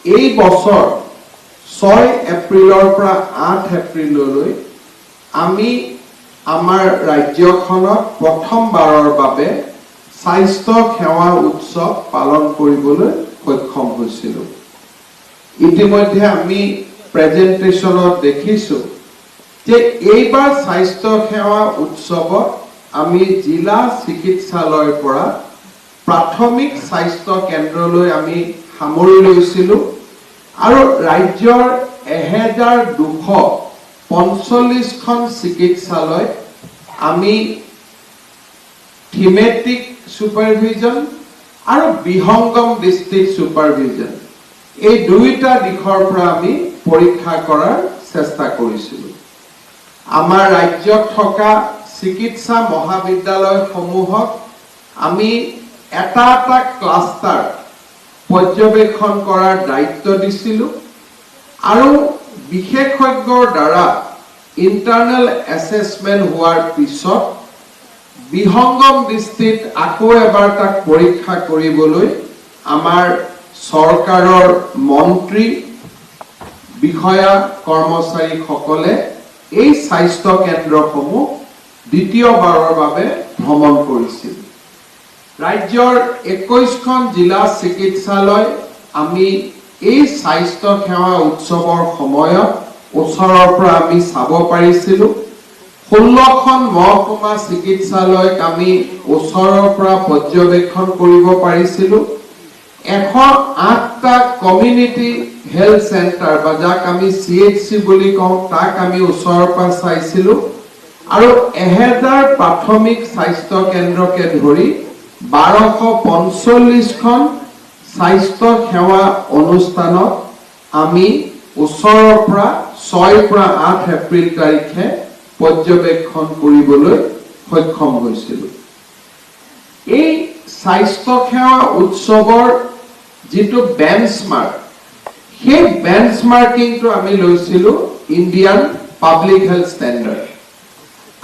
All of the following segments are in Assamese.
এই বছৰ 6 এপ্ৰিলৰ পৰা 8 এপ্ৰিললৈ আমি আমাৰ ৰাজ্যখনত প্ৰথমবাৰৰ বাবে স্বাস্থ্য সেৱা উৎসৱ পালন কৰিবলৈ সক্ষম হৈছিলোঁ। ইতিমধ্যে আমি প্ৰেজেণ্টেশ্যনত দেখিছোঁ যে এইবাৰ স্বাস্থ্য সেৱা উৎসৱত আমি জিলা চিকিৎসালয়ৰ পৰা প্ৰাথমিক স্বাস্থ্য কেন্দ্ৰলৈ আমি সামৰি লৈছিলোঁ আৰু ৰাজ্যৰ 1245খন চিকিৎসালয় আমি থিমেটিক ছুপাৰভিজন আৰু বিহংগম দৃষ্টিত ছুপাৰভিজন, এই দুয়োটা দিশৰ পৰা আমি পৰীক্ষা কৰাৰ চেষ্টা কৰিছিলোঁ। আমাৰ ৰাজ্যত থকা চিকিৎসা মহাবিদ্যালয়সমূহক আমি এটা এটা ক্লাষ্টাৰ পৰ্যবেক্ষণ কৰাৰ দায়িত্ব দিছিলোঁ আৰু বিশেষজ্ঞৰ দ্বাৰা ইণ্টাৰনেল এছেচমেণ্ট হোৱাৰ পিছত বিহংগম দৃষ্টিত আকৌ এবাৰ তাক পৰীক্ষা কৰিবলৈ আমাৰ চৰকাৰৰ মন্ত্ৰী, বিষয়া, কৰ্মচাৰীসকলে এই স্বাস্থ্য কেন্দ্ৰসমূহ দ্বিতীয়বাৰৰ বাবে ভ্ৰমণ কৰিছিল। ৰাজ্যৰ 21খন জিলা চিকিৎসালয় আমি এই স্বাস্থ্য সেৱা উৎসৱৰ সময়ত ওচৰৰ পৰা আমি চাব পাৰিছিলোঁ। 16খন মহকুমা চিকিৎসালয়ক আমি ওচৰৰ পৰা পৰ্যবেক্ষণ কৰিব পাৰিছিলোঁ। 108টা কমিউনিটি হেল্থ চেণ্টাৰ বা যাক আমি চিএইচচি বুলি কওঁ, তাক আমি ওচৰৰ পৰা চাইছিলোঁ আৰু 1000 প্ৰাথমিক স্বাস্থ্য কেন্দ্ৰকে ধৰি 1245খন স্বাস্থ্য সেৱা অনুষ্ঠানত আমি ওচৰৰ পৰা 6ৰ পৰা 8 এপ্ৰিল তাৰিখে পৰ্যবেক্ষণ কৰিবলৈ সক্ষম হৈছিলোঁ। এই স্বাস্থ্য সেৱা উৎসৱৰ যিটো বেঞ্চমাৰ্ক, সেই বেঞ্চমাৰ্কিংটো আমি লৈছিলোঁ ইণ্ডিয়ান পাব্লিক হেল্থ ষ্টেণ্ডাৰ্ড।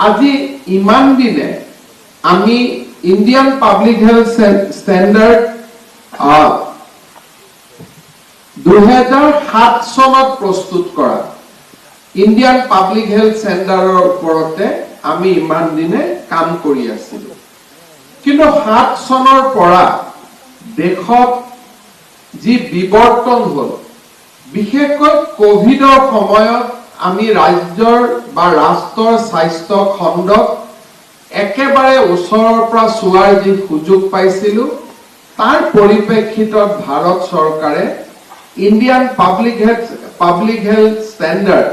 আজি ইমান দিনে আমি ইণ্ডিয়ান পাব্লিক হেল্থ ষ্টেণ্ডাৰ্ড 2007 চনত প্ৰস্তুত কৰা ইণ্ডিয়ান পাব্লিক হেল্থ ষ্টেণ্ডাৰ্ডৰ ওপৰতে আমি ইমান দিনে কাম কৰি আছিলো। কিন্তু 7 চনৰ পৰা দেশত যি বিৱৰ্তন হ'ল, বিশেষকৈ কভিডৰ সময়ত আমি ৰাজ্যৰ বা ৰাষ্ট্ৰৰ স্বাস্থ্য খণ্ডক একেবাৰে ওচৰৰ পৰা চোৱাৰ যি সুযোগ পাইছিলো, তাৰ পৰিপ্ৰেক্ষিতত ভাৰত চৰকাৰে Indian Public Health Standard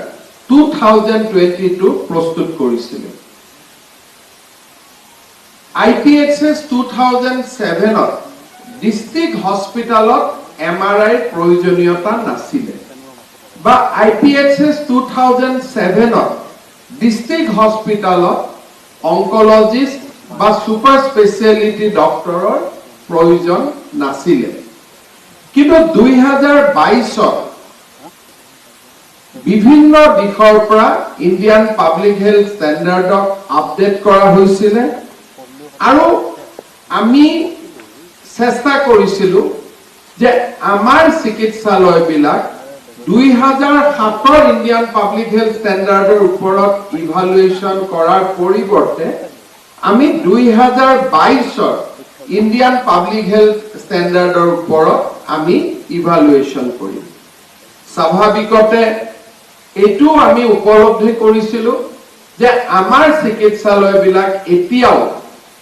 2022 প্ৰস্তুত কৰিছিলে। আইপিএইচএছ 2007ত ডিষ্ট্ৰিক্ট হস্পিটেলত এমআৰআইৰ প্ৰয়োজনীয়তা নাছিলে বা আইপিএইচএছ 2007ত ডিষ্ট্ৰিক্ট হস্পিটেলত অংকলজিষ্ট বা ছুপাৰ স্পেচিয়েলিটি ডক্টৰৰ প্ৰয়োজন নাছিলে। কিন্তু 2022ত বিভিন্ন দিশৰ পৰা ইণ্ডিয়ান পাব্লিক হেল্থ ষ্টেণ্ডাৰ্ডক আপডেট কৰা হৈছিলে আৰু আমি চেষ্টা কৰিছিলো যে আমাৰ চিকিৎসালয়বিলাক 2007ৰ ইণ্ডিয়ান পাব্লিক হেল্থ ষ্টেণ্ডাৰ্ডৰ ওপৰত ইভালুৱেশ্যন কৰাৰ পৰিৱৰ্তে আমি 2022ৰ ইণ্ডিয়ান পাব্লিক হেল্থ ষ্টেণ্ডাৰ্ডৰ ওপৰত আমি ইভালুৱেশ্যন কৰিম। স্বাভাৱিকতে এইটোও আমি উপলব্ধি কৰিছিলো যে আমাৰ চিকিৎসালয়বিলাক এতিয়াও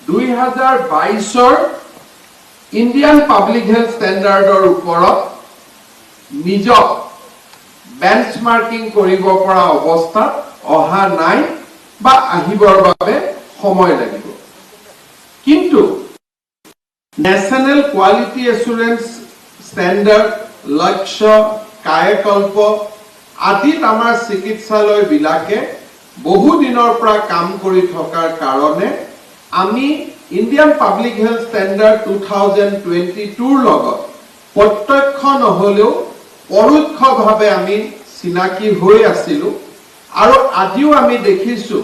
2022ৰ ইণ্ডিয়ান পাব্লিক হেল্থ ষ্টেণ্ডাৰ্ডৰ ওপৰত নিজক বেঞ্চমাৰ্কিং কৰিব পৰা অৱস্থাত অহা নাই বা আহিবৰ বাবে সময় লাগিব। কিন্তু নেশ্যনেল কোৱালিটি এচুৰেঞ্চ ষ্টেণ্ডাৰ্ড, লক্ষ্য, কায়কল্প আদিত আমাৰ চিকিৎসালয়বিলাকে বহুদিনৰ পৰা কাম কৰি থকাৰ কাৰণে আমি Indian Public Health Standard 2022ৰ লগত প্ৰত্যক্ষ নহলেও পৰোক্ষভাৱে আমি চিনাকি হৈ আছিলো। আৰু আজিও আমি দেখিছো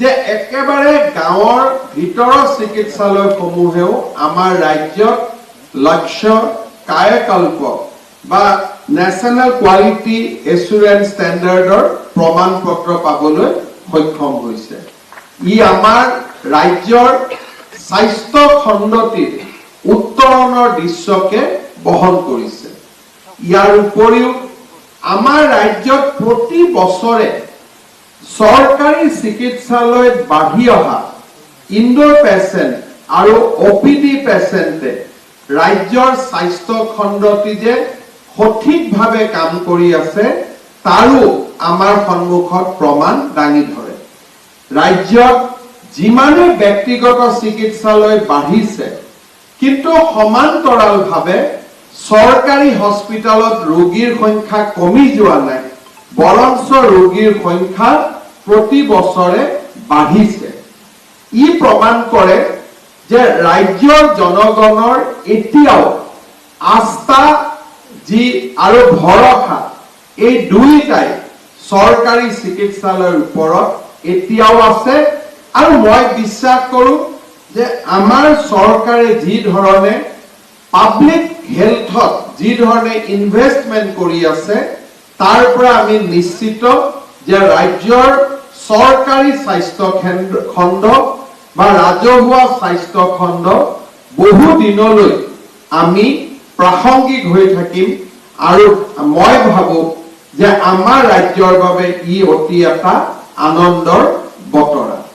যে একেবাৰে গাঁৱৰ ভিতৰৰ চিকিৎসালয়সমূহেও আমাৰ ৰাজ্যত লক্ষ্য, কায়কল্প বা নেশ্যনেল কোৱালিটি এচুৰেঞ্চ ষ্টেণ্ডাৰ্ডৰ প্ৰমাণ পত্ৰ পাবলৈ সক্ষম হৈছে। ই আমাৰ ৰাজ্যৰ স্বাস্থ্য খণ্ডটিৰ উত্তৰণৰ দৃশ্যকে বহন কৰিছে। ইয়াৰ উপৰিও আমাৰ ৰাজ্যত প্ৰতি বছৰে চৰকাৰী চিকিৎসালয়ত বাঢ়ি অহা ইনডোৰ পেচেণ্ট আৰু অ' পি ডি পেচেণ্টে ৰাজ্যৰ স্বাস্থ্য খণ্ডটি যে সঠিকভাৱে কাম কৰি আছে, তাৰো আমাৰ সন্মুখত প্ৰমাণ দাঙি ধৰে। ৰাজ্যত যিমানে ব্যক্তিগত চিকিৎসালয় বাঢ়িছে, কিন্তু সমান্তৰালভাৱে চৰকাৰী হস্পিটেলত ৰোগীৰ সংখ্যা কমি যোৱা নাই, বৰঞ্চ ৰোগীৰ সংখ্যা প্ৰতি বছৰে বাঢ়িছে। ই প্ৰমাণ কৰে যে ৰাজ্যৰ জনগণৰ এতিয়াও আস্থা যি আৰু ভৰসা, এই দুয়োটাই চৰকাৰী চিকিৎসালয়ৰ ওপৰত এতিয়াও আছে। আৰু মই বিশ্বাস কৰোঁ যে আমাৰ চৰকাৰে যি ধৰণে পাব্লিক হেল্থত যি ধৰণে ইনভেষ্টমেণ্ট কৰি আছে, তাৰ পৰা আমি নিশ্চিত যে ৰাজ্যৰ চৰকাৰী স্বাস্থ্য খণ্ড বা ৰাজহুৱা স্বাস্থ্য খণ্ড বহু দিনলৈ আমি প্ৰাসংগিক হৈ থাকিম। আৰু মই ভাবো যে আমাৰ ৰাজ্যৰ বাবে ই অতি এটা আনন্দৰ বতৰা।